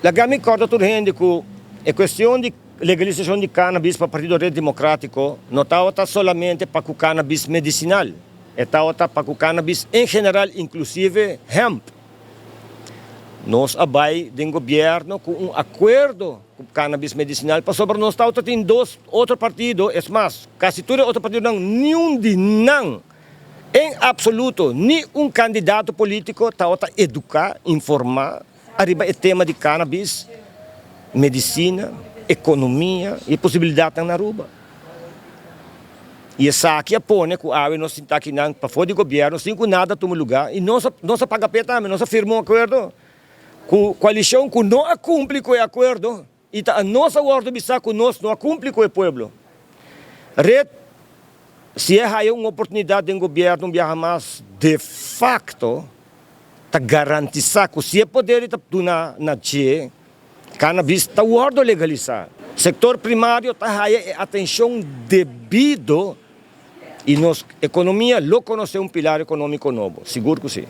Laga mi corda tur hende cu e cuestion di legalisacion di cannabis pa Partido Red Democratico no tawata solamente pa cu cannabis medicinal, e tawata pa cu cannabis en general inclusive hemp. Nos a bay den gobierno cu un acuerdo cu cannabis medicinal pasobra nos tawata tin dos otro partido, es mas, casi tur e otro partidonan niun di nan en absoluto ni un candidato politico tawata educa, informa ariba e tema di cannabis, medicina, economia y e posibilidadnan na Aruba. Y esaki a pone cu awe nos sinta akinan pafo di gobierno sin cu nada tuma lugar y nos nos a paga p'e tambe, nos a firma un acuerdo cu coalicion cu no a cumpli cu e acuerdo y ta anos a wordo bisa cu nos no a cumpli cu e pueblo. Red si e haya un oportunidad den gobierno un biaha mas de facto ta garantisa cu si e poder ta duna na dje, Cannabis ta wordo legalisa. Sector primario ta haya e atencion debido y nos economia lo conoce un pilar economico nobo, sigur cu si.